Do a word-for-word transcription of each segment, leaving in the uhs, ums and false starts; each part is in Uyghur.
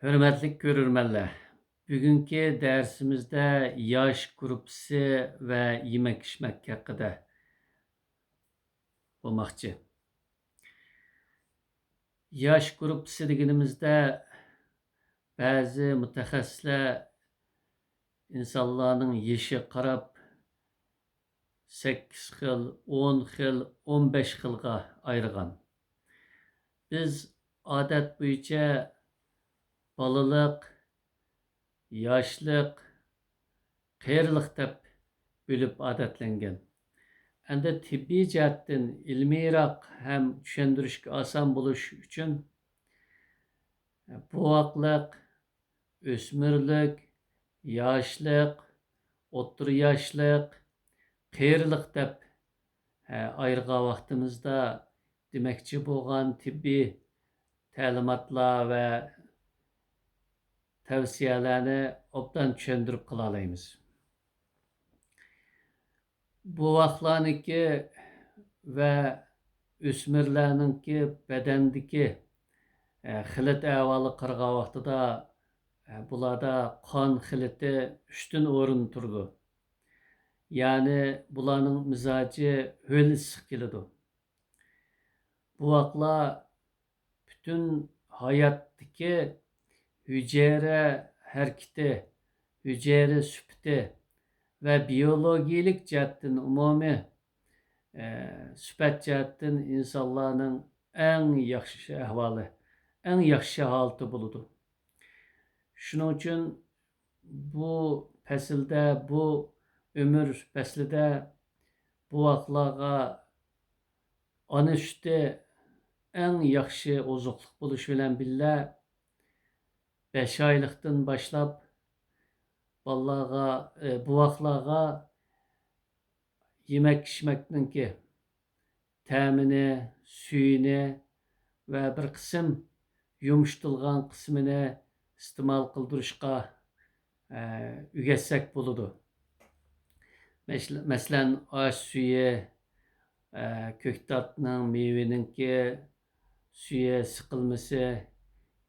ھۆرمەتلىك كۆرۈرمەنلەر، بۈگۈنكى دەرسىمىزدە ياش گۇرۇپپىسى ۋە يېمەك-ئىچمەك ھەققىدە بولماقچى. ياش گۇرۇپپىسى دېگىنىمىزدە بەزى مۇتەخەسسىسلەر ئىنسانلارنىڭ يېشىغا قاراپ سەككىز خىل، ئون خىل، ئون بەش خىلغا ئايرىغان. بىز ئادەت بويىچە بالىلىق، ياشلىق، قېرىلىق دەپ بۆلۈپ ئادەتلەنگەن. ئەمدى تېببىي جەھەتتىن ئىلمىيراق ھەم چۈشەندۈرۈشكە ئاسان بولۇش ئۈچۈن بوۋاقلىق، ئۆسمۈرلۈك، ياشلىق، ئوتتۇرا ياشلىق، قېرىلىق دەپ، ئە، ئايرىغان ۋاقتىمىزدا دېمەكچى بولغان تېببىي تەلىماتلار ۋە تەۋسىيەلەرنى ئوبدان چۈشەندۈرۈپ قىلالايمىز. بوۋاقلارنىڭكى ۋە ئۆسمۈرلەرنىڭكى بەدەندىكى، ئە، خىلىت ئەھۋالىغا قارىغان ۋاقتىدا، ئە، بۇلاردا قان خىلىتى ئۈستۈن ئورۇندا تۇرىدۇ. يەنى بۇلارنىڭ مىزاجى ھۆل ئىسسىق كېلىدۇ. بوۋاقلار پۈتۈن ھاياتتىكى ھۈجەيرە ھەرىكىتى، ھۈجەيرە سۈپىتى ۋە بىيولوگىيىلىك جەھەتتىن ئومۇمىي، ئە، سۈپەت جەھەتتىن ئىنسانلارنىڭ ئەڭ ياخشى ئەھۋالى، ئەڭ ياخشى ھالىتى بولىدۇ. شۇنىڭ ئۈچۈن بۇ پەسىلدە، بۇ ئۆمۈر پەسلىدە بوۋاقلارغا ئانا سۈتى ئەڭ ياخشى ئوزۇقلۇق بولۇش بىلەن بىللە، بەش ئايلىقتىن باشلاپ بالىلارغا، ئى، بوۋاقلارغا يېمەك-ئىچمەكنىڭكى تەمىنى، سۈيىنى ۋە بىر قىسىم يۇمشىتىلغان قىسمىنى ئىستېمال قىلدۇرۇشقا، ئە، ئۆگەتسەك بولىدۇ. مەسىلەن، ئاش سۈيى، ئە، كۆكتاتنىڭ، مېۋىنىڭكى سۈيى، سىقىلمىسى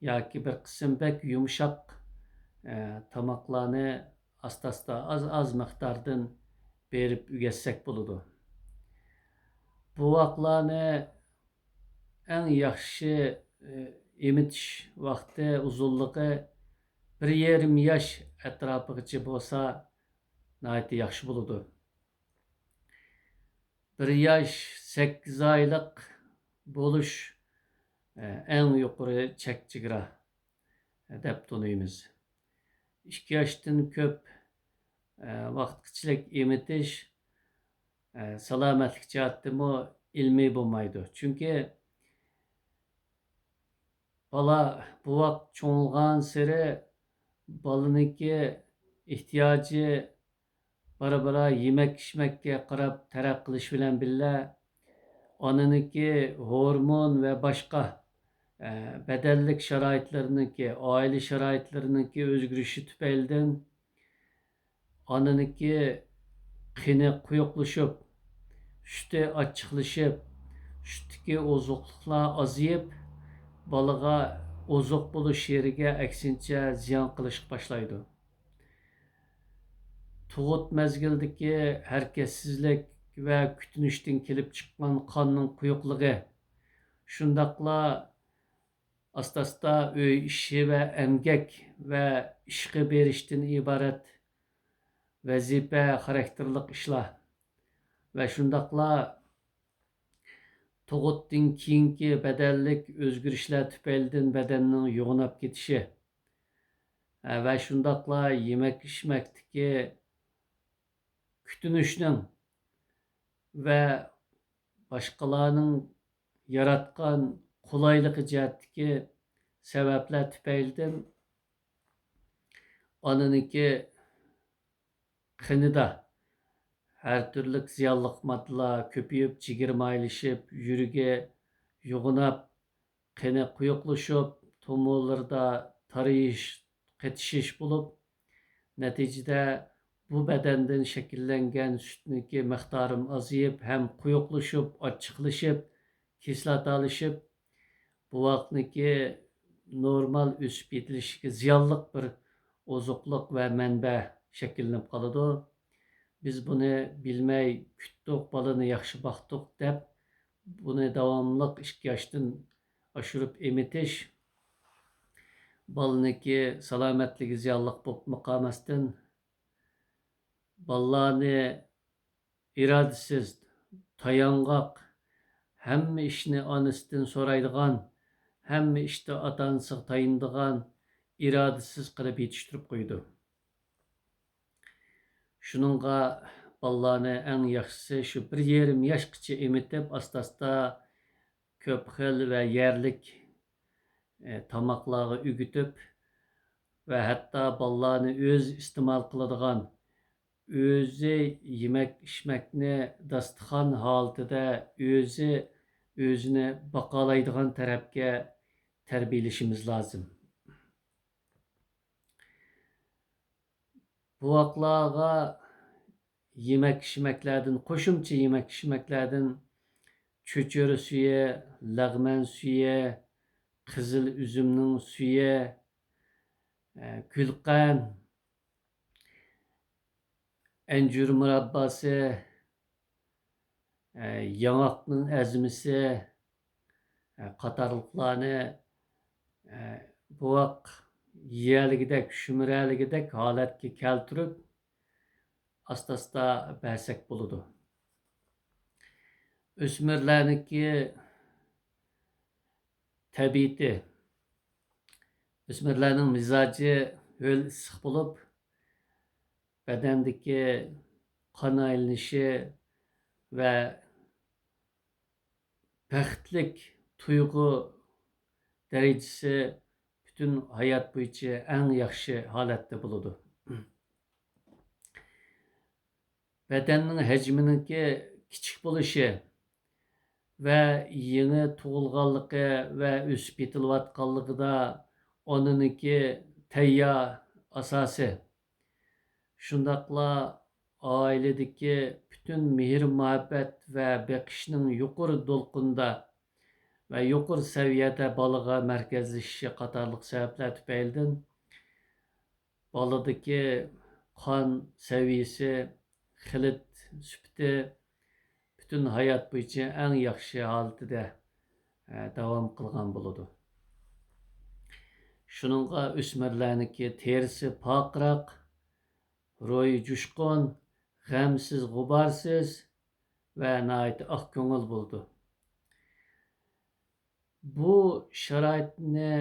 ياكى بىر قىسىم بەك يۇمشاق، ئە، تاماقلارنى ئاستا-ئاستا، ئاز-ئاز مىقداردىن بېرىپ ئۆگەتسەك بولىدۇ. بوۋاقلارنى ئەڭ ياخشى، ئى، ئېمىتىش ۋاقتى ئۇزۇنلۇقى بىر يېرىم ياش ئەتراپىغىچە بولسا ناھايىتى ياخشى بولىدۇ. بىر ياش سەككىز ئايلىق بولۇش، ئە، ئەڭ يۇقىرى چەك چېگرا دەپ تونۇيمىز. ئىككى ياشتىن كۆپ، ئە، ۋاقىتقىچىلىك ئېمىتىش، ئە، سالامەتلىك جەھەتتىمۇ ئىلمىي بولمايدۇ. چۈنكى بالا، بوۋاق چوڭىغانسېرى بالىنىڭكى ئېھتىياجى بارا-بارا يېمەك-ئىچمەككە قاراپ تەرەققىي قىلىش بىلەن بىللە، ئانىنىڭكى ھورمون ۋە باشقا، ئە، بەدەنلىك شارائىتلىرىنىڭكى، ئائىلە شارائىتلىرىنىڭكى ئۆزگىرىشى تۈپەيلىدىن ئانىنىڭكى قېنى قويۇقلىشىپ، سۈتى ئاچچىقلىشىپ، سۈتتىكى ئوزۇقلۇقلار ئازىيىپ، بالىغا ئوزۇق بولۇش يېرىگە ئەكسىنچە زىيان قىلىشقا باشلايدۇ. تۇغۇت مەزگىلىدىكى ھەرىكەتسىزلىك ۋە كۈتۈنۈشتىن كېلىپ چىققان قاننىڭ قويۇقلۇقى، شۇنداقلا ئاستا-ئاستا ئۆي ئىشى ۋە ئەمگەك ۋە ئىشقا بېرىشتىن ئىبارەت ۋەزىپە خاراكتېرلىق ئىشلار ۋە شۇنداقلا تۇغۇتتىن كېيىنكى بەدەنلىك ئۆزگىرىشلەر تۈپەيلىدىن بەدەننىڭ يوغىناپ كېتىشى، ھە، ۋە شۇنداقلا يېمەك-ئىچمەكتىكى كۈتۈنۈشنىڭ ۋە باشقىلارنىڭ ياراتقان قولايلىقى جەھەتتىكى سەۋەبلەر تۈپەيلىدىن ئانىنىڭكى قېنىدا ھەر تۈرلۈك زىيانلىق ماددىلار كۆپىيىپ، جىگىرە مايلىشىپ، يۈرىكى يوغىناپ، قېنى قويۇقلىشىپ، تومۇرلىرىدا تارىيىش، قېتىشىش بولۇپ، نەتىجىدە بۇ بەدەندىن شەكىللەنگەن سۈتنىڭكى مىقدارىمۇ ئازىيىپ، ھەم قويۇقلىشىپ، ئاچچىقلىشىپ، كىسلاتالىشىپ، بوۋاقنىڭكى نورمال ئۆسۈپ يېتىلىشىگە زىيانلىق بىر ئوزۇقلۇق ۋە مەنبە شەكىللىنىپ قالىدۇ. بىز بۇنى بىلمەي كۈتتۇق، بالىنى ياخشى باقتۇق دەپ، بۇنى داۋاملىق ئىككى ياشتىن ئاشۇرۇپ ئېمىتىش بالىنىڭكى سالامەتلىكىگە زىيانلىق بولۇپمۇ قالماستىن، بالىلارنى ئىرادىسىز، تاياڭغاق، ھەممە ئىشنى ئانىسىدىن سورايدىغان، ھەممە ئىشتا ئاتا-ئانىسىغا تايىنىدىغان، ئىرادىسىز قىلىپ يېتىشتۈرۈپ قويىدۇ. شۇنىڭغا بالىلارنى ئەڭ ياخشىسى شۇ بىر يېرىم ياشقىچە ئېمىتىپ، ئاستا-ئاستا كۆپ خىل ۋە يەرلىك، ئە، تاماقلارغا ئۆگىتىپ ۋە ھەتتا بالىلارنى ئۆزى ئىستېمال قىلىدىغان، ئۆزى يېمەك-ئىچمەكنى داستىخان ھالىتىدە ئۆزى ئۆزىنى باقالايدىغان تەرەپكە تەربىيەلىشىمىز لازىم. بوۋاقلارغا يېمەك-ئىچمەكلەردىن، قوشۇمچە يېمەك-ئىچمەكلەردىن چۆچۈرە سۈيى، لەغمەن سۈيى، قىزىل ئۈزۈمنىڭ سۈيى، ئە، گۈلقەن، ئەنجۈر مۇرابباسى، ئە، ياڭاقنىڭ ئەزمىسى، ئە، قاتارلىقلارنى، ئە، بوۋاق يېيەلىگۈدەك، شۈمۈرەلىگۈدەك ھالەتكە كەلتۈرۈپ، ئاستا-ئاستا بەرسەك بولىدۇ. ئۆسمۈرلەرنىڭكى تەبىئىتى، ئۆسمۈرلەرنىڭ مىزاجى ھۆل ئىسسىق بولۇپ، بەدەندىكى قان ئايلىنىشى ۋە بەختلىك تۇيغۇ دەرىجىسى پۈتۈن ھايات بويىچە ئەڭ ياخشى ھالەتتە بولىدۇ. بەدەننىڭ ھەجمىنىڭكى كىچىك بولۇشى ۋە يېڭى تۇغۇلغانلىقى ۋە ئۆسۈپ يېتىلىۋاتقانلىقىدا ئانىنىڭكى تەييار ئاساسى، شۇنداقلا ئائىلىدىكى پۈتۈن مېھىر-مۇھەببەت ۋە بېقىشنىڭ يۇقىرى دولقۇندا ۋە يۇقىرى سەۋىيەدە بالىغا مەركەزلىشىشى قاتارلىق سەۋەبلەر تۈپەيلىدىن بالىدىكى قان سەۋىيىسى، خىلىت سۈپىتى پۈتۈن ھايات بويىچە ئەڭ ياخشى ھالىتىدە، ئە، داۋام قىلغان بولىدۇ. شۇنىڭغا ئۆسمۈرلەرنىڭكى تېرىسى پارقىراق، روھى جۇشقۇن، غەمسىز، غۇبارسىز ۋە ناھايىتى ئاق كۆڭۈل بولىدۇ. بۇ شارائىتنى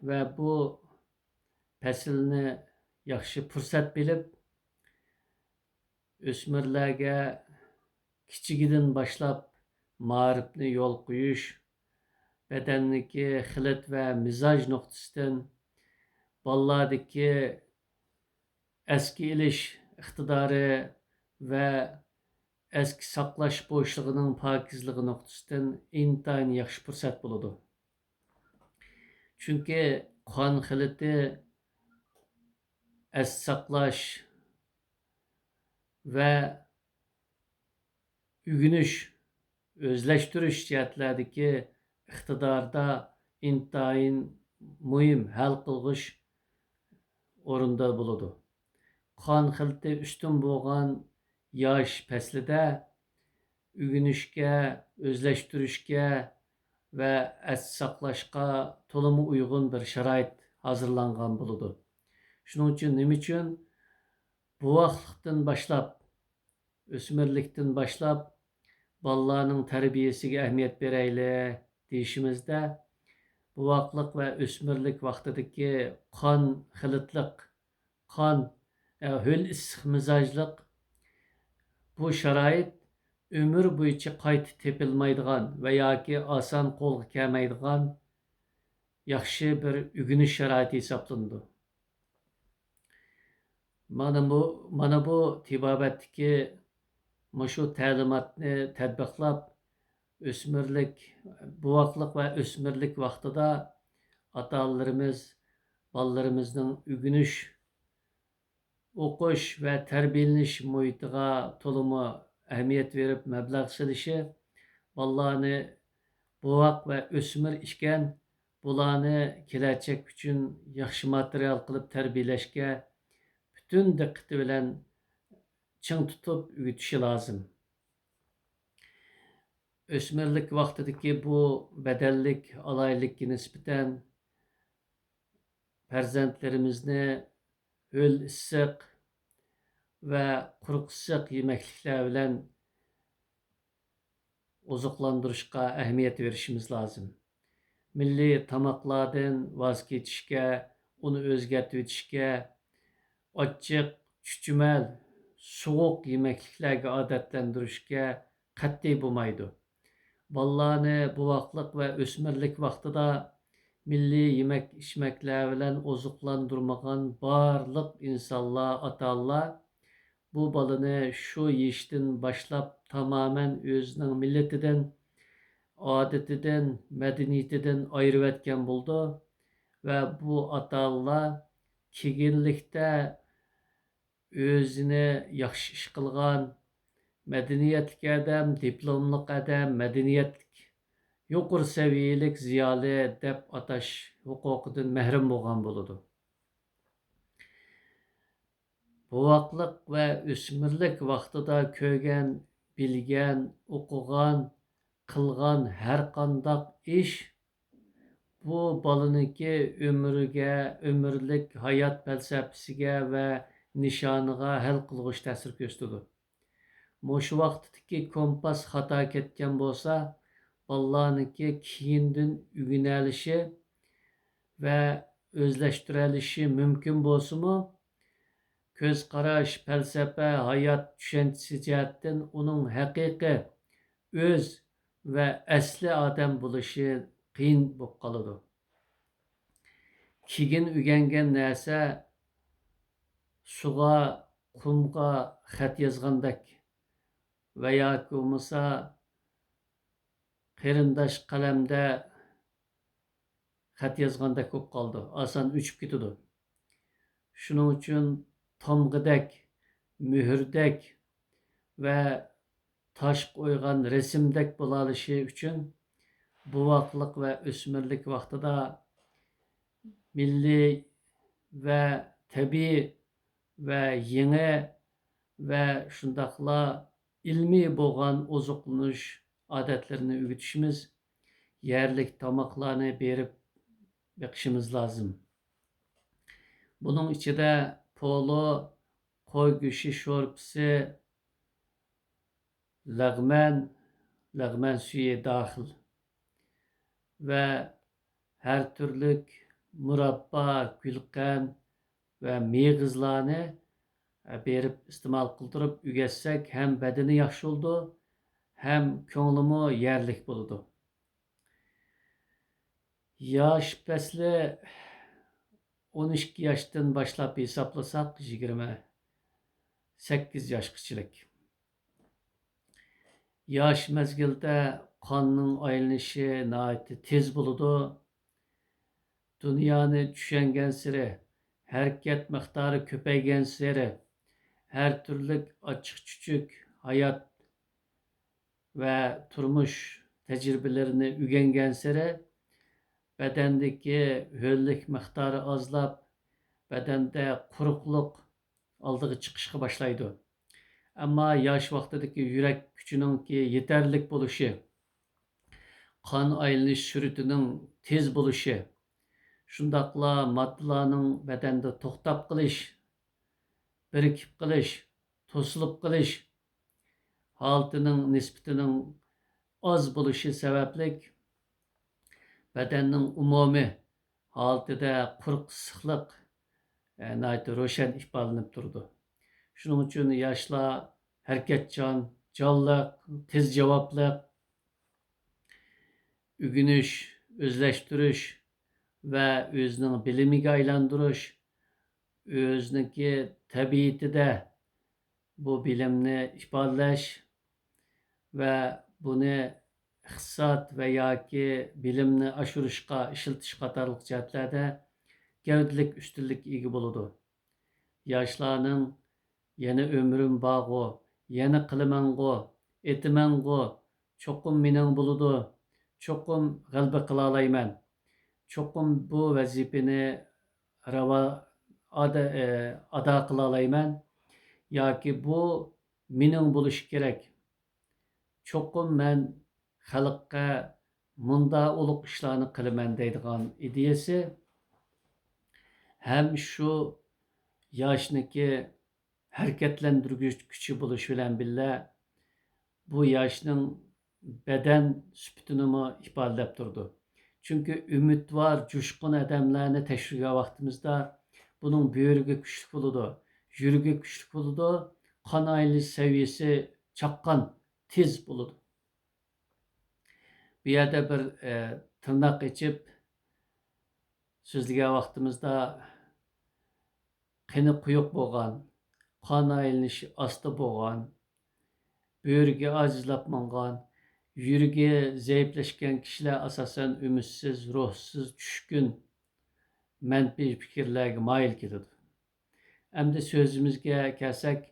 ۋە بۇ پەسىلنى ياخشى پۇرسەت بىلىپ، ئۆسمۈرلەرگە كىچىكىدىن باشلاپ مائارىپنى يولغا قويۇش، بەدەننىڭكى خىلىت ۋە مىزاج نۇقتىسىدىن، بالىلاردىكى ئەسكە ئېلىش ئىقتىدارى ۋە ئەسكە ساقلاش بوشلۇقىنىڭ پاكىزلىقى نۇقتىسىدىن ئىنتايىن ياخشى پۇرسەت بولىدۇ. چۈنكى قان خىلىتى، ئەس ساقلاش ۋە ئۆگىنىش، ئۆزلەشتۈرۈش جەھەتلەردىكى ئىقتىداردا ئىنتايىن مۇھىم ھەل قىلغۇچ ئورۇندا بولىدۇ. قان خىلىتى ئۈستۈن بولغان ياش پەسلىدە ئۆگىنىشكە، ئۆزلەشتۈرۈشكە ۋە ئەستە ساقلاشقا تولىمۇ ئۇيغۇن بىر شارائىت ھازىرلانغان بولىدۇ. شۇنىڭ ئۈچۈن نېمە ئۈچۈن بوۋاقلىقتىن باشلاپ، ئۆسمۈرلۈكتىن باشلاپ بالىلارنىڭ تەربىيەسىگە ئەھمىيەت بېرەيلى دېيىشىمىزدە، بوۋاقلىق ۋە ئۆسمۈرلۈك ۋاقتىدىكى قان خىلىتلىق، قان، ئە، ھۆل ئىسسىق مىزاجلىق، بۇ شارائىت ئۆمۈر بويىچە قايتا تېپىلمايدىغان ۋە ياكى ئاسان قولغا كەلمەيدىغان ياخشى بىر ئۆگىنىش شارائىتى ھېسابلىنىدۇ. مانا بۇ، مانا بۇ تېبابەتتىكى مۇشۇ تەلىماتنى تەتبىقلاپ، ئۆسمۈرلۈك، بوۋاقلىق ۋە ئۆسمۈرلۈك ۋاقتىدا ئاتا-ئانىلىرىمىز بالىلىرىمىزنىڭ ئۆگىنىش، ئوقۇش ۋە تەربىيەلىنىش مۇھىتىغا تولىمۇ ئەھمىيەت بېرىپ مەبلەغ سېلىشى، بالىلارنى بوۋاق ۋە ئۆسمۈر ئىكەن، بۇلارنى كېلەچەك ئۈچۈن ياخشى ماتېرىيال قىلىپ تەربىيەلەشكە پۈتۈن دىققىتى بىلەن چىڭ تۇتۇپ ئۆگىتىشى لازىم. ئۆسمۈرلۈك ۋاقتىدىكى بۇ بەدەنلىك ئالاھىدىلىككە نىسبەتەن پەرزەنتلىرىمىزنى ھۆل ئىسسىق ۋە قۇرۇق ئىسسىق يېمەكلىكلەر بىلەن ئوزۇقلاندۇرۇشقا ئەھمىيەت بېرىشىمىز لازىم. مىللىي تاماقلاردىن ۋاز كېچىشكە، ئۇنى ئۆزگەرتىۋېتىشكە، ئاچچىق، چۈچۈمەل، سوغۇق يېمەكلىكلەرگە ئادەتلەندۈرۈشكە قەتئىي بولمايدۇ. بالىلارنى بوۋاقلىق ۋە ئۆسمۈرلۈك ۋاقتىدا مىللىي يېمەك-ئىچمەكلەر بىلەن ئوزۇقلاندۇرمىغان بارلىق ئىنسانلار، ئاتا-ئانىلار بۇ بالىنى شۇ يېشىدىن باشلاپ تامامەن ئۆزىنىڭ مىللىتىدىن، ئادىتىدىن، مەدەنىيىتىدىن ئايرىۋەتكەن بولىدۇ ۋە بۇ ئاتا-ئانىلار كېيىنلىكتە ئۆزىنى ياخشى ئىش قىلغان، مەدەنىيەتلىك ئادەم، دىپلوملۇق ئادەم، مەدەنىيەتلىك، يۇقىرى سەۋىيەلىك زىيالىي دەپ ئاتاش ھوقۇقىدىن مەھرۇم بولغان بولىدۇ. بوۋاقلىق ۋە ئۆسمۈرلۈك ۋاقتىدا كۆرگەن، بىلگەن، ئوقۇغان، قىلغان ھەرقانداق ئىش بۇ بالىنىڭكى ئۆمرىگە، ئۆمۈرلۈك ھايات پەلسەپىسىگە ۋە نىشانىغا ھەل قىلغۇچ تەسىر كۆرسىتىدۇ. مۇشۇ ۋاقىتتىكى كومپاس خاتا كەتكەن بولسا، بالىلارنىڭكى كېيىندىن ئۆگىنەلىشى ۋە ئۆزلەشتۈرەلىشى مۇمكىن بولسىمۇ، كۆز قاراش، پەلسەپە، ھايات چۈشەنچىسى جەھەتتىن ئۇنىڭ ھەقىقىي ئۆز ۋە ئەسلى ئادەم بولۇشى قىيىن بولۇپ قالىدۇ. كېيىن ئۆگەنگەن نەرسە سۇغا، قۇمغا خەت يازغاندەك ۋە ياكى بولمىسا قېرىنداش قەلەمدە خەت يازغاندەك بولۇپ قالىدۇ، ئاسان ئۆچۈپ كېتىدۇ. شۇنىڭ ئۈچۈن تامغىدەك، مۆھۈردەك ۋە تاشقا ئويغان رەسىمدەك بولالىشى ئۈچۈن بوۋاقلىق ۋە ئۆسمۈرلۈك ۋاقتىدا مىللىي ۋە تەبىئىي ۋە يېڭى ۋە شۇنداقلا ئىلمىي بولغان ئوزۇقلىنىش ئادەتلىرىنى ئۆگىتىشىمىز، يەرلىك تاماقلارنى بېرىپ بېقىشىمىز لازىم. بۇنىڭ ئىچىدە پولۇ، قوي گۆشى شورپىسى، لەغمەن، لەغمەن سۈيى داخىل ۋە ھەر تۈرلۈك مۇراببا، گۈلقەنت ۋە مېغىزلارنى بېرىپ ئىستېمال قىلدۇرۇپ ئۆگەتسەك، ھەم بەدىنى ياخشى بولىدۇ، ھەم كۆڭلىمۇ يەرلىك بولىدۇ. ياش پەسلى ئون ئىككى ياشتىن باشلاپ ھېسابلىساق، يىگىرمە سەككىز ياشقىچىلىك. ياش مەزگىلدە قاننىڭ ئايلىنىشى ناھايىتى تېز بولىدۇ. دۇنيانى چۈشەنگەنسېرى، ھەرىكەت مىقدارى كۆپەيگەنسېرى، ھەر تۈرلۈك ئاچچىق-چۈچۈك ھايات ۋە تۇرمۇش تەجرىبىلىرىنى ئۆگەنگەنسېرى، بەدەندىكى ھۆللۈك مىقدارى ئازلاپ، بەدەندە قۇرۇقلۇق ئالدىغا چىقىشقا باشلايدۇ. ئەمما ياش ۋاقتىدىكى يۈرەك كۈچىنىڭكى يېتەرلىك بولۇشى، قان ئايلىنىش سۈرئىتىنىڭ تېز بولۇشى، شۇنداقلا ماددىلارنىڭ بەدەندە توختاپ قېلىش، بىرىكىپ قېلىش، توسۇلۇپ قېلىش ھالىتىنىڭ نىسبىتىنىڭ ئاز بولۇشى سەۋەبلىك، بەدەننىڭ ئومۇمىي ھالىتىدە قۇرۇق ئىسسىقلىق، ئە، ناھايىتى روشەن ئىپادىلىنىپ تۇرىدۇ. شۇنىڭ ئۈچۈن ياشلار ھەرىكەتچان، جانلىق، تېز جاۋابلىق، ئۆگىنىش، ئۆزلەشتۈرۈش ۋە ئۆزىنىڭ بىلىمىگە ئايلاندۇرۇش، ئۆزىنىڭكى تەبىئىتىدە بۇ بىلىمنى ئىپادىلەش ۋە بۇنى ئىقتىساد ۋە ياكى بىلىمنى ئاشۇرۇشقا ئىشلىتىش قاتارلىق جەھەتلەردە گەۋدىلىك ئۈستۈنلۈككە ئىگە بولىدۇ. ياشلارنىڭ «يەنە ئۆمرۈم بارغۇ، يەنە قىلىمەنغۇ، ئېتىمەنغۇ، چوقۇم مېنىڭ بولىدۇ، چوقۇم غەلىبە قىلالايمەن» چوقۇم بۇ ۋەزىپىنى راۋا ئادا-، ئە، ئادا قىلالايمەن ياكى بۇ مېنىڭ بولۇشى كېرەك. چوقۇم مەن خەلققە مۇندا ئۇلۇغ ئىشلارنى قىلىمەن دەيدىغان ئىدىيەسى ھەم شۇ ياشنىكى ھەرىكەتلەندۈرگۈچ كۈچى بولۇش بىلەن بىللە، بۇ ياشنىڭ بەدەن سۈپىتىنىمۇ ئىپادىلەپ تۇرىدۇ. چۈنكى ئۈمىدۋار، جۇشقۇن ئادەملەرنى تەكشۈرگەن ۋاقتىمىزدا، بۇنىڭ بۆرىكى كۈچلۈك بولىدۇ، يۈرىكى كۈچلۈك بولىدۇ، قان ئايلىنىش سەۋىيەسى چاققان، تېز بولىدۇ. بۇ يەردە بىر، ئە، تىرناق ئېچىپ سۆزلىگەن ۋاقتىمىزدا، قېنى قويۇق بولغان، قان ئايلىنىشى ئاستا بولغان، بۆرىكى ئاجىزلاپ ماڭغان، يۈرىكى زەئىپلەشكەن كىشىلەر ئاساسەن ئۈمىدسىز، روھسىز، چۈشكۈن، مەنپىي پىكىرلەرگە مايىل كېلىدۇ. ئەمدى سۆزىمىزگە كەلسەك،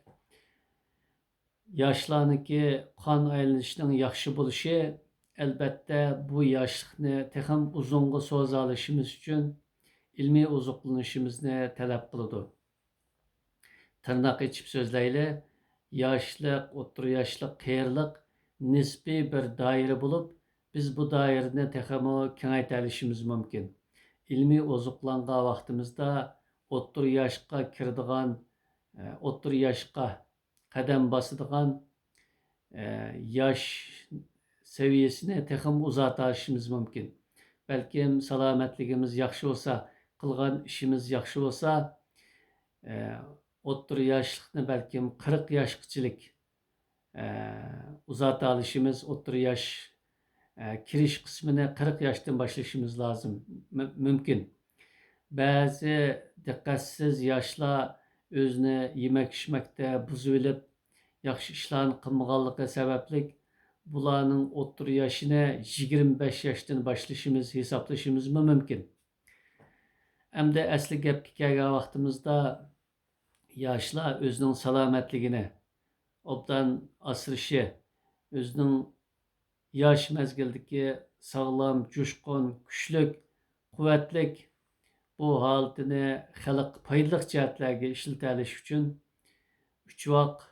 ياشلارنىڭكى قان ئايلىنىشىنىڭ ياخشى بولۇشى، ئەلبەتتە، بۇ ياشلىقنى تېخىمۇ ئۇزۇنغا سوزالىشىمىز ئۈچۈن ئىلمىي ئوزۇقلىنىشىمىزنى تەلەپ قىلىدۇ. تىرناق ئېچىپ سۆزلەيلى، ياشلىق، ئوتتۇرا ياشلىق، قېرىلىق نىسپىي بىر دائىرە بولۇپ، بىز بۇ دائىرىنى تېخىمۇ كېڭەيتەلىشىمىز مۇمكىن. ئىلمىي ئوزۇقلانغان ۋاقتىمىزدا ئوتتۇرا ياشقا كىرىدىغان، ئوتتۇرا ياشقا قەدەم باسىدىغان، ئە، ياش سەۋىيەسىنى تېخىمۇ ئۇزارتالىشىمىز مۇمكىن. بەلكىم سالامەتلىكىمىز ياخشى بولسا، قىلغان ئىشىمىز ياخشى بولسا، ئە، ئوتتۇرا ياشلىقنى بەلكىم قىرىق ياشقىچىلىك، ئە، ئۇزارتالىشىمىز، ئوتتۇرا ياش ئە، كىرىش قىسمىنى قىرىق ياشتىن باشلىشىمىز لازىم، مۇ-، مۇمكىن. بەزى دىققەتسىز ياشلار ئۆزىنى يېمەك-ئىچمەكتە بۇزۇۋېلىپ، ياخشى ئىشلارنى قىلمىغانلىقى سەۋەبلىك، بۇلارنىڭ ئوتتۇرا ياشىنى يىگىرمە بەش ياشتىن باشلىشىمىز، ھېسابلىشىمىزمۇ مۇمكىن. ئەمدى ئەسلى گەپكە كەلگەن ۋاقتىمىزدا، ياشلار ئۆزىنىڭ سالامەتلىكىنى ئوبدان ئاسرىشى، ئۆزىنىڭ ياش مەزگىلدىكى ساغلام، جۇشقۇن، كۈچلۈك، قۇۋۋەتلىك بۇ ھالىتىنى خەلققە پايدىلىق جەھەتلەرگە ئىشلىتەلىشى ئۈچۈن ئۈچ ۋاق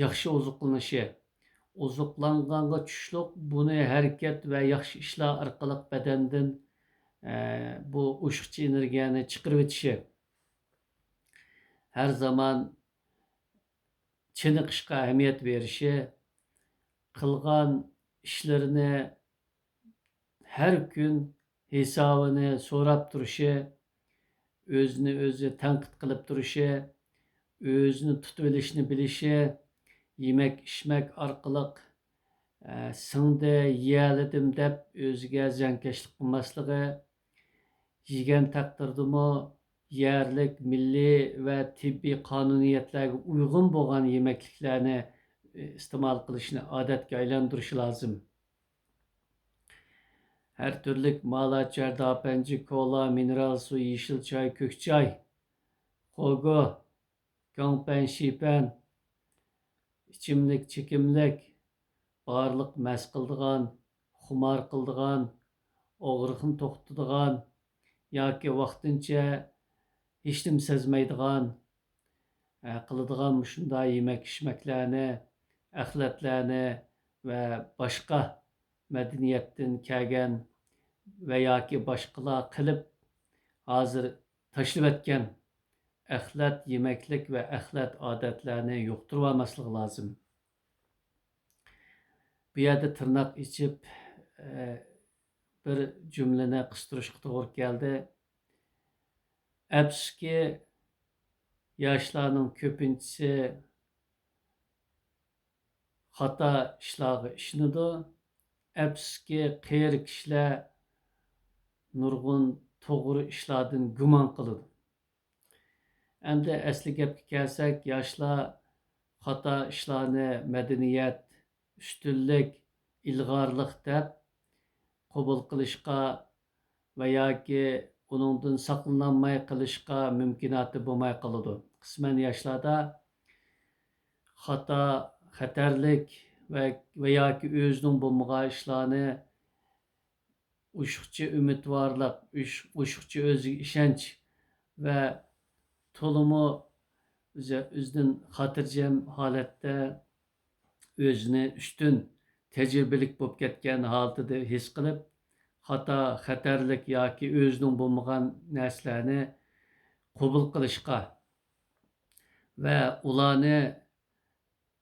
ياخشى ئوزۇقلىنىشى، ئوزۇقلانغانغا چۈشلۈق بۇنى ھەرىكەت ۋە ياخشى ئىشلار ئارقىلىق بەدەندىن، ئە، بۇ ئوشۇقچە ئېنېرگىيەنى چىقىرىۋېتىشى، ھەر زامان چېنىقىشقا ئەھمىيەت بېرىشى، قىلغان ئىشلىرىنى ھەر كۈن ھېسابىنى سوراپ تۇرۇشى، ئۆزىنى ئۆزى تەنقىد قىلىپ تۇرۇشى، ئۆزىنى تۇتۇۋېلىشنى بىلىشى، يېمەك-ئىچمەك ئارقىلىق، ئە، سىڭدى، يېيەلىدىم دەپ ئۆزىگە زىيانكەشلىك قىلماسلىقى، يېگەن تەقدىردىمۇ يەرلىك، مىللىي ۋە تېببىي قانۇنىيەتلەرگە ئۇيغۇن بولغان يېمەكلىكلەرنى، ئى، ئىستېمال قىلىشنى ئادەتكە ئايلاندۇرۇشى لازىم. ھەر تۈرلۈك مالاچ، داپەنجى، كولا، مىنېرال سۇ، يېشىل چاي، كۆك چاي، خوگو، گاڭپەن، شىپەن، ئىچىملىك، چېكىملىك، بارلىق مەست قىلىدىغان، خۇمار قىلىدىغان، ئاغرىقنى توختىتىدىغان ياكى ۋاقتىنچە ھېچنېمە سەزمەيدىغان، ئە، قىلىدىغان مۇشۇنداق يېمەك-ئىچمەكلەرنى، ئەخلەتلەرنى ۋە باشقا مەدەنىيەتتىن كەلگەن ۋە ياكى باشقىلار قىلىپ، ھازىر تاشلىۋەتكەن ئەخلەت يېمەكلىك ۋە ئەخلەت ئادەتلەرنى يۇقتۇرۇۋالماسلىقى لازىم. بۇ يەردە تىرناق ئېچىپ، ئە، بىر جۈملىنى قىستۇرۇشقا توغرا كەلدى. ئەپسۇسكى، ياشلارنىڭ كۆپىنچىسى خاتا ئىشلارغا ئىشىنىدۇ. ئەپسۇسكى، قېرى كىشىلەر نۇرغۇن توغرا ئىشلاردىن گۇمان قىلىدۇ. ئەمدى ئەسلى گەپكە كەلسەك، ياشلار خاتا ئىشلارنى مەدەنىيەت، ئۈستۈنلۈك، ئىلغارلىق دەپ قوبۇل قىلىشقا ۋە ياكى ئۇنىڭدىن ساقلىنالماي قېلىشقا مۇمكىناتى بولماي قالىدۇ. قىسمەن ياشلاردا خاتا، خەتەرلىك ۋە، ۋە ياكى ئۆزىنىڭ بولمىغان ئىشلارنى ئوشۇقچە ئۈمىدۋارلىق، ئوش-، ئوشۇقچە ئۆزىگە ئىشەنچ ۋە تولىمۇ ئۆزى-، ئۆزىدىن خاتىرجەم ھالەتتە ئۆزىنى ئۈستۈن، تەجرىبىلىك بولۇپ كەتكەن ھالىتىدە ھېس قىلىپ، خاتا، خەتەرلىك ياكى ئۆزىنىڭ بولمىغان نەرسىلەرنى قوبۇل قىلىشقا ۋە ئۇلارنى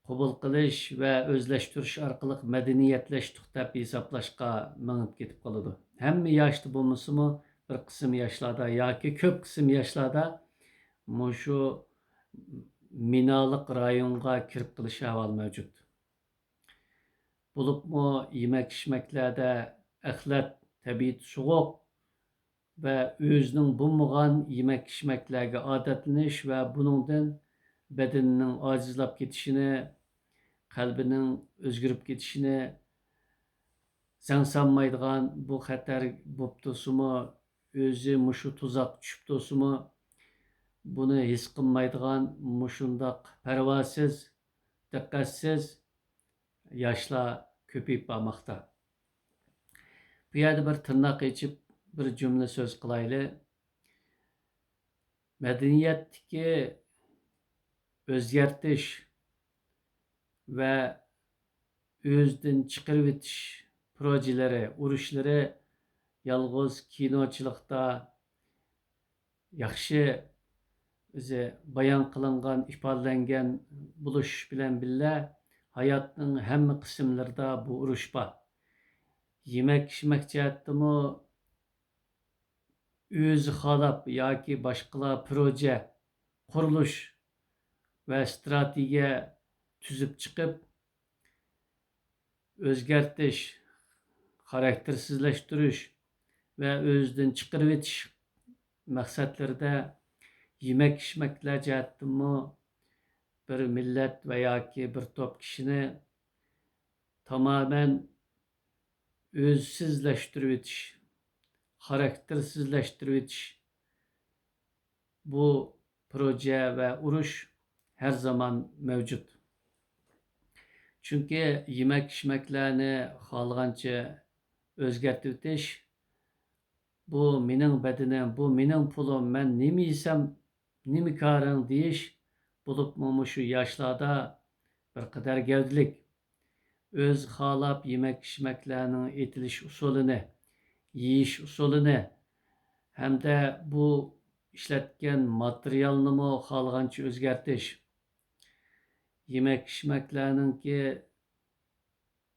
قوبۇل قىلىش ۋە ئۆزلەشتۈرۈش ئارقىلىق مەدەنىيەتلەشتۇق دەپ ھېسابلاشقا مېڭىپ كېتىپ قالىدۇ. ھەممە ياشتا بولمىسىمۇ، بىر قىسىم ياشلاردا ياكى كۆپ قىسىم ياشلاردا مۇشۇ مىنالىق رايونغا كىرىپ قېلىش ئەھۋالى مەۋجۇت. بولۇپمۇ يېمەك-ئىچمەكلەردە ئەخلەت، تەبىئىتى سوغۇق ۋە ئۆزىنىڭ بولمىغان يېمەك-ئىچمەكلەرگە ئادەتلىنىش ۋە بۇنىڭدىن بەدىنىنىڭ ئاجىزلاپ كېتىشىنى، قەلبىنىڭ ئۆزگىرىپ كېتىشىنى زەڭ سالمايدىغان، بۇ خەتەر بوپتۇسىمۇ، ئۆزى مۇشۇ تۇزاققا چۈشۈپتۇسىمۇ، بۇنى ھېس قىلمايدىغان مۇشۇنداق پەرۋاسىز، دىققەتسىز ياشلار كۆپىيىپ بارماقتا. بۇ يەردە بىر تىرناق ئېچىپ، بىر جۈملە سۆز قىلايلى. مەدەنىيەتتىكى ئۆزگەرتىش ۋە ئۆزىدىن چىقىرىۋېتىش پروژىلىرى، ئۇرۇشلىرى يالغۇز كىنوچىلىقتا ياخشى ئۆزى بايان قىلىنغان، ئىپادىلەنگەن بولۇش بىلەن بىللە، ھاياتنىڭ ھەممە قىسىملىرىدا بۇ ئۇرۇش بار. يېمەك-ئىچمەك جەھەتتىمۇ ئۆزى خالاپ ياكى باشقىلار پروژە، قۇرۇلۇش ۋە ئىستراتېگىيە تۈزۈپ چىقىپ، ئۆزگەرتىش، خاراكتېرسىزلەشتۈرۈش ۋە ئۆزىدىن چىقىرىۋېتىش مەقسەتلىرىدە يېمەك-ئىچمەكلەر جەھەتتىنمۇ بىر مىللەت ۋە ياكى بىر توپ كىشىنى تامامەن ئۆزسىزلەشتۈرۈۋېتىش، خاراكتېرسىزلەشتۈرۈۋېتىش، بۇ پروژە ۋە ئۇرۇش ھەر زامان مەۋجۇت. چۈنكى يېمەك-ئىچمەكلەرنى خالىغانچە ئۆزگەرتىۋېتىش، بۇ مېنىڭ بەدىنىم، بۇ مېنىڭ پۇلۇم، مەن نېمە يېسەم، نېمە كارىڭ دېيىش، بولۇپمۇ مۇشۇ ياشلاردا بىر قەدەر گەۋدىلىك. ئۆزى خالاپ يېمەك-ئىچمەكلەرنىڭ ئېتىلىش ئۇسۇلىنى، يېيىش ئۇسۇلىنى ھەمدە بۇ ئىشلەتكەن ماتېرىيالنىمۇ خالىغانچە ئۆزگەرتىش، يېمەك-ئىچمەكلەرنىڭكى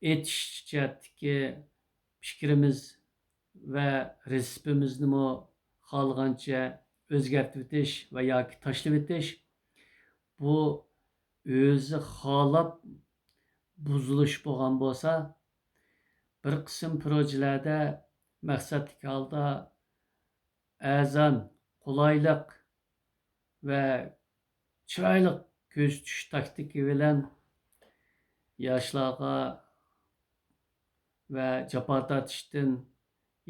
ئېتىش جەھەتتىكى پىكرىمىز ۋە رېتسېپىمىزنىمۇ خالىغانچە ئۆزگەرتىۋېتىش ۋە ياكى تاشلىۋېتىش، بۇ ئۆزى خالاپ بۇزۇلۇش بولغان بولسا، بىر قىسىم پروژىلەردە مەقسەتلىك ھالدا ئەرزان، قولايلىق ۋە چىرايلىق كۆزىتىش تاكتىكا بىلەن ياشلارغا ۋە جاپا تارتىشتىن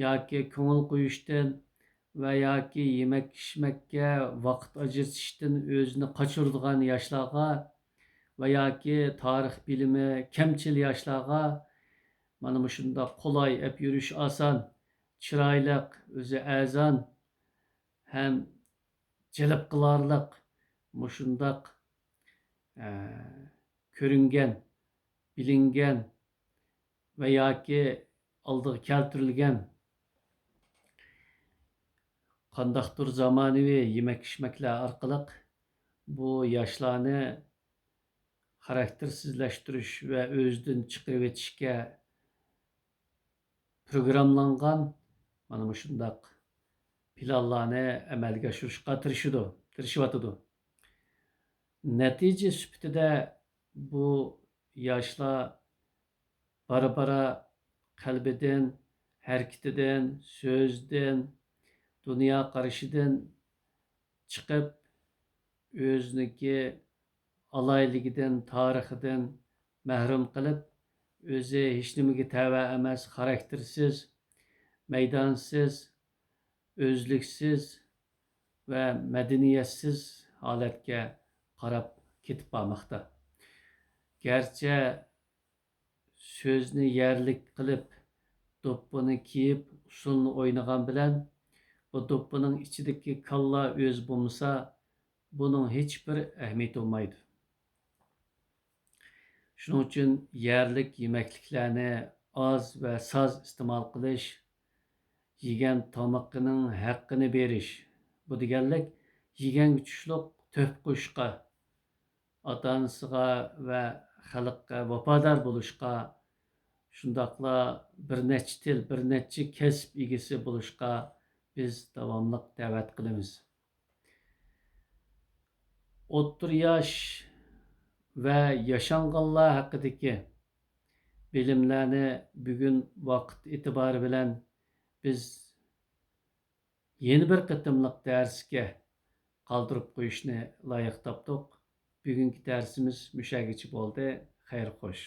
ياكى كۆڭۈل قويۇشتىن ۋە ياكى يېمەك-ئىچمەككە ۋاقىت ئاجرىتىشتىن ئۆزىنى قاچۇرىدىغان ياشلارغا ۋە ياكى تارىخ بىلىمى كەمچىل ياشلارغا مانا مۇشۇنداق قولاي، ئەپ يۈرۈش ئاسان، چىرايلىق، ئۆزى ئەرزان ھەم جەلپ قىلارلىق مۇشۇنداق، ئە، كۆرۈنگەن، بىلىنگەن ۋە ياكى ئالدىغا كەلتۈرۈلگەن قانداقتۇر زامانىۋى يېمەك-ئىچمەكلەر ئارقىلىق بۇ ياشلارنى خاراكتېرسىزلەشتۈرۈش ۋە ئۆزىدىن چىقىرىۋېتىشكە پروگراممىلانغان مانا مۇشۇنداق پىلانلارنى ئەمەلگە ئاشۇرۇشقا تىرىشىدۇ، تىرىشىۋاتىدۇ. نەتىجە سۈپىتىدە بۇ ياشلار بارا-بارا قەلبىدىن، ھەرىكىتىدىن، سۆزىدىن، دۇنيا قارىشىدىن چىقىپ، ئۆزىنىڭكى ئالاھىدىلىكىدىن، تارىخىدىن مەھرۇم قىلىپ، ئۆزى ھېچنېمىگە تەۋە ئەمەس، خاراكتېرسىز، مەيدانسىز، ئۆزلۈكسىز ۋە مەدەنىيەتسىز ھالەتكە قاراپ كېتىپ بارماقتا. گەرچە سۆزنى يەرلىك قىلىپ، دوپپىنى كىيىپ، ئۇسسۇلنى ئوينىغان بىلەن بۇ دوپپىنىڭ ئىچىدىكى كاللا ئۆزى بولمىسا، بۇنىڭ ھېچبىر ئەھمىيىتى بولمايدۇ. شۇنىڭ ئۈچۈن يەرلىك يېمەكلىكلەرنى ئاز ۋە ساز ئىستېمال قىلىش، يېگەن تامىقىنىڭ ھەققىنى بېرىش، بۇ دېگەنلىك يېگەنگە چۈشلۈق تۆھپە قوشۇشقا، ئاتا-ئانىسىغا ۋە خەلققە ۋاپادار بولۇشقا، شۇنداقلا بىر نەچچە تىل، بىر نەچچە كەسىپ ئىگىسى بولۇشقا بىز داۋاملىق دەۋەت قىلىمىز. ئوتتۇرا ياش ۋە ياشانغانلار ھەققىدىكى بىلىملەرنى بۈگۈن ۋاقىت ئېتىبارى بىلەن بىز يەنە بىر قېتىملىق دەرسكە قالدۇرۇپ قويۇشنى لايىق تاپتۇق. بۈگۈنكى دەرسىمىز مۇشەگىچە بولدى. خەير خوش.